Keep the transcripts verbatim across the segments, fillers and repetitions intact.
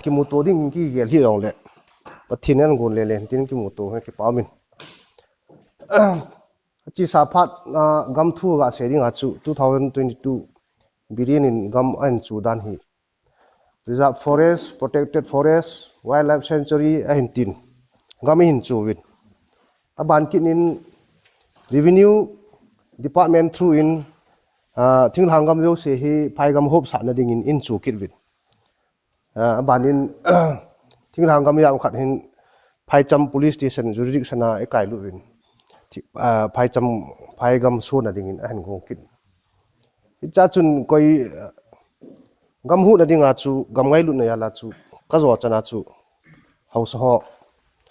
Kimuto ding kigel hi jongle, Pathen in agon lele tin kimuto hi kipa umin. Chesa phat a gam thu gasei ding a chu two thousand twenty-two Biren in gam ahin chu dan hi reserve forest, protected forest, wildlife sanctuary ahin tin, gam ahin chu uvin. Aban kit in revenue department through in, ah, thinglhang gam jouse hi phaigam hopsahna dingin ahin chu kit uvin. Ah, aban in thinglhang gam jat khat hin Phaicham police station jurisdiction a eikai lut uvin. Thi-, ah, Phaicham, phaigam sona dingin ahin gong kit. Hiche chun koi, ah, gam huhna ding a chu, gam ngailutna jal a chu, kajo chan a chu, haosa ho,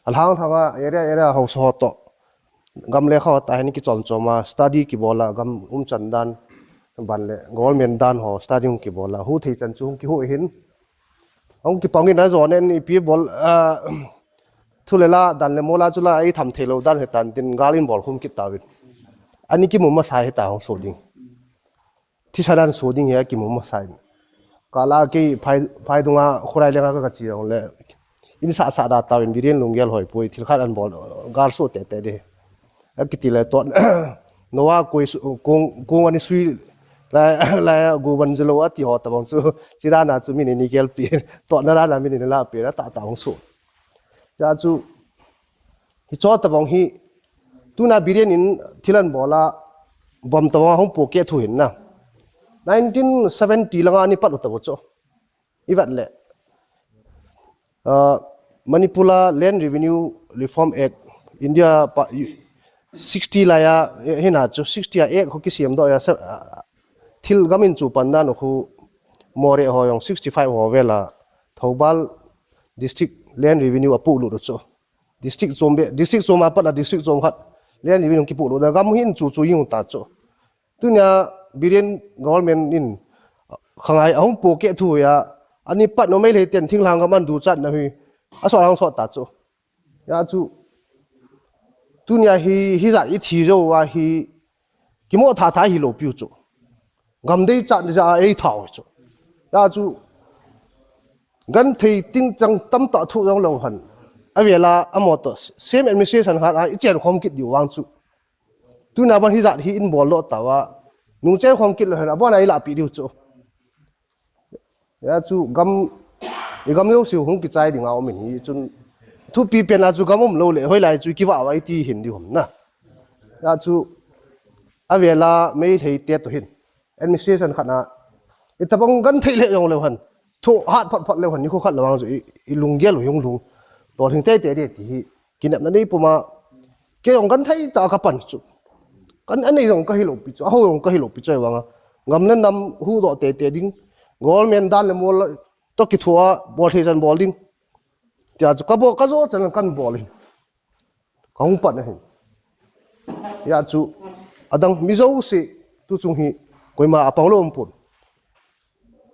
alhang lhang a, area area haosa ho toh, gam le kho tah hin kichom chom a, study kibol a, gam umchan dan, ban le government dan ho study hung kibol a, huhthei chan chu hung kihuh in, hung kipang in ajo nen ipi bol, ah, thu le la, dan le mol a chu la, eitham thei lou dan hitan tin gal ahin bol khum kit tauvin. Ani kimu masa hita hung so ding. Thisan ahin so ding hi akimu masa in. Kala kei phai, phai dunga khurai lenga ka, kache jongle, in sah sah da tauvin, Biren lunggel hoi poi, thil khat ahin bol, gal so tete de. Akiti le tot, noa koi su-, kong, kong ani sui, la, la, go ban jelo ati ho tabang chu, chirana chu min ini gel pi, totna rana min ini la pi, ata ta hung so. Hijeh chu, hicho tabang hi, tuna Biren in thil ahin bol a, bom tabang hung pohkeh thu hin na. Nineteen seventy langa ani pat u tabang chu. Ivet le. Ah, Manipur a Land Revenue Reform Act, India pa, sixty laiya, eh, hina chu sixty a Act ho kisem doh a, se-, ah, thil gam in chu pan dan ho khu Moreh ho jong sixty-five ho vel a Thoubal District Land Revenue apoh lut u chu. District chom be, district chom a pat a district chom khat Land Revenue kipoh lut dan gam hin chu chu jing u ta chu. Tunia Biren government in khangai ahung pohkeh thu a, ani pat u Meitei ten thinglhang gam ahin duchatna hi, asot ahung sot ta chu. Hijeh chu, tunia hi, hijat ithi jou a hi, kimo tha tha hilou piu chu. Gam deichat ni ja a eitha u chu. Hijeh chu, genthei tingchang tamtah thu jong lou hen. Avel a amaho toh, same administration khat a ichen khom kit diu vang chu. Tuna ban hijat hi in bol lou tauva, nung chen khom kit lou hen, abon a ilahpi diu chu. Hijeh chu gam, igam jouse hung kichai ding a um in hi chun. Thupi pen a chu gam um lou le, hoilai chu kivah vah iti hin diu ham na. Hijeh chu, avel a Meitei te toh hin. Administration khat a, itabang genthei le jong leu hen. Thoh hat phot phot leu hen, nikho khat le vang chu i, ilunggel u hung lung. Lolhing tei tei ding ti hi. Kinepna nei puma, kei jong genthei tah a kapan chu. Kan anei jong kahilou pi chu, aho jong kahilou pi chu ahivanga. Gam le nam huhdoh tei tei ding. Government dan le mol toh kithoa, bol thei chan bol ding. Tia chu kabol, kajo chan kan bol in. Kahung pan ahi. Hijeh chu, adang mi jouse, tuchung hi, koima apang lou um pon.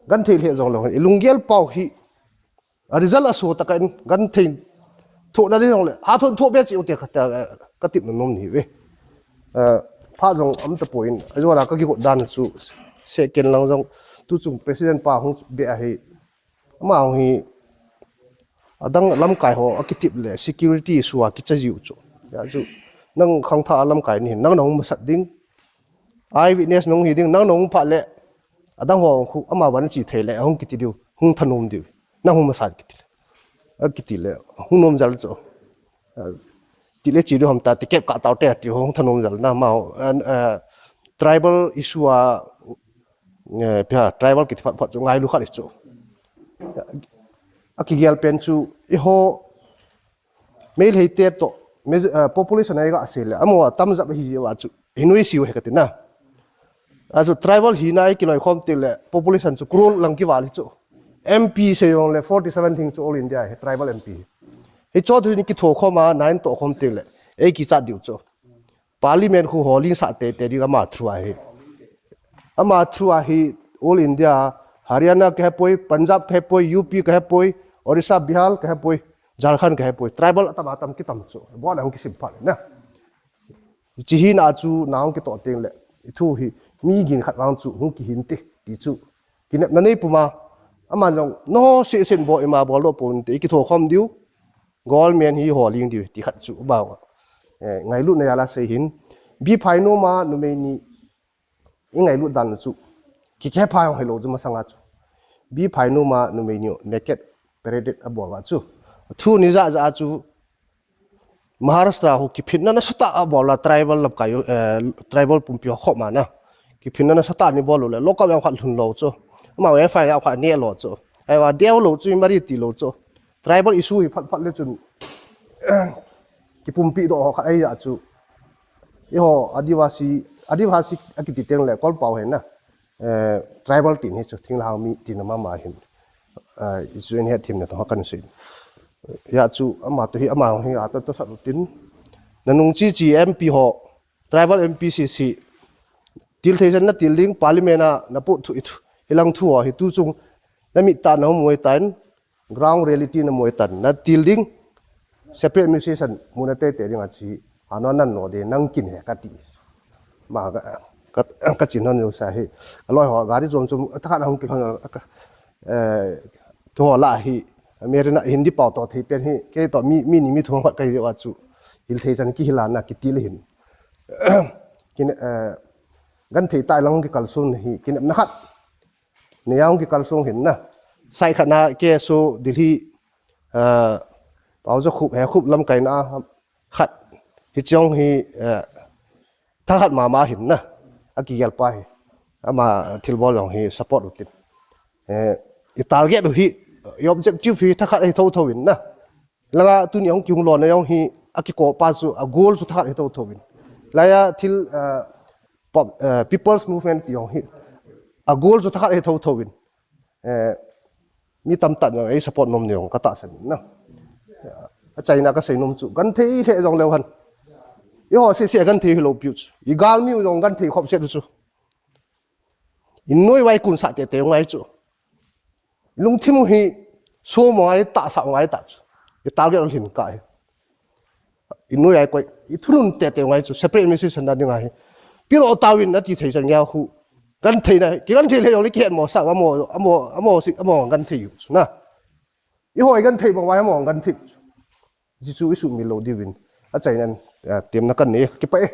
Genthei le jong leu hen, ilunggel pau hi, a result aso tah a in, genthei thohna ding jong le, ha thon thoh be cheh u te kati, katipna nom ni ve. Eh, phat jong um tapon, ajo la kakigot dan chu, second lang jong, tuchung president pa hung be ahi, ama hung hi, adang lamkai ho akitep le, security issue a kicha jiu chu. Hijeh chu, nang khangthah a lamkai nahin, nang nahung masat ding, eyewitness nahung hi ding, nang nahung phat le, adang ho khu, ama vang a che thei le, hung kiti diu, hung thanom diu. Nang hung masat kiti le. Akiti le, hung nom jal chu. Ah, ti le che diu ham ta, ti kep kah tau te, ti hung thanom jal na, amaho, ah, ah, tribal issue a, eh, pia, tribal kiti phat phat chu ngailu khat chu. Akigel pen chu, eiho, Meitei te toh, me-, eh, population a iga sei le, amaho atamjep hi jeh uva chu, hinui siu he kati na. Achu tribal hina a ikiloi khom teng le, population chu crore lang kival hi chu. M P sei jong le, forty seven lhing chu all India hi, tribal M P hi. Hicho thu ni kitho khom a, nine toh khom teng le, eikichat diu chu. Parliament khu holding sah tei tei ding ama through ahi. Ama through ahi, all India, Haryana kahe poi, Punjab kahe poi, U P kahe poi, Orissa, Bihar kahe poi, Jharkhand kahe poi. Tribal atam atam kitam chu. Bon a hung kisim phat na. Hiche hina chu nahung kitoh teng le. Ithu hi mi gin khat vang chu hung kihin te, ti chu. Kinepna nei puma. Ama jong, no, si sin bo ima bol lo pon te, i kitho khom diu, government hi ho ling diu, ti khat chu ba. Eh, ngailutna jal a sei hin, B. Phainom a numei ni, i ngailut dan chu, kikhe pha jong hilo chu masanga chu. B. Phainom a numei ni, naked parade abol va chu. Thu ni ja ja chu, Maharashtra ho kiphinna nasatah a bol a tribal lamkai, eh, tribal pumpi ho khoma na. Kiphinna nasatah ni bol le, local jong khat lhun lo chu. Ama F I R khat ne lo chu. Aiwa deu lo chu, mari ti lo chu. Tribal issue hi phat phat le chun. Kipumpi doh ho khat ahi ja chu. Eiho Adivasi, Adivasi akiti teng le Kolpao hi na. Eh, tribal tin hi chu, thinglhang mi tin ama ma hin. Eh, i chu in het thim na to kan sei. Hia chu ama to hi ama hi a to to sat tin. Na nung chi chi M P ho, tribal M P C C. Til thei jan na til ding parliament a na put thu i thu. Hilang thu ho hi tu chung na mit ta na hom wei tan, ground reality na mu tan. Na til ding separate administration mu na te te ding a chi. Ano nan no de nang kin he ka ti. Ma ka, ka, ka chin hon sa hi. Aloi ho gari jom jom ta khan hung ki hon ka, eh, to la hi. Meri na Hindi pau to thei pen hi. Ke to mi, mi ni mi thong khat kai wa chu. Hil thei jan ki hila na ki til hin. Kin, eh, gan thei tai lang ki kal sun hi. Kin na khat. Ni yang ki kal sung hin na. Sai khat na ke su Delhi, eh, pau jo khup he khup lamkai na khat. Hi chong hi, eh, tha khat mama hin na. A ki gel pa hi. Ama thil bol jong hi support u tin. Eh, i target u hi, i objective hi tha khat hi tho tho in na. Langa tuni hung kihung lo na jong hi, a kiko pa chu, a goal chu tha khat hi tho tho in. Laya thil, eh, pop-, eh, people's movement ti jong hi. A goal chu tha khat hi tho tho in. Eh, mi tam tan jong ei support nom ni jong ka ta san na. A China ka sei nom chu. Gan thei le jong leu han. I ho se se gan thei hi lo piu chu. I gal mi jong gan thei khop se chu. I noi vai kun sa te te ngai chu. Lungthim u hi so mo ngai ta sa ngai ta chu. I target ol hin ka hi. I noi ai koi, i thunun te te ngai chu. Separate administration da ni ngai. Pi lo ta win na ti thei chan ngai khu. Gan thei na, ki gan thei le jong le ki het mo sa mo, amo, amo si, amo gan thei u chu na. I hoi gan thei bang vai amo gan thei. Jisu isu mi lo diu vin. A chai nan, ah, tem na kan ne, ki pa e.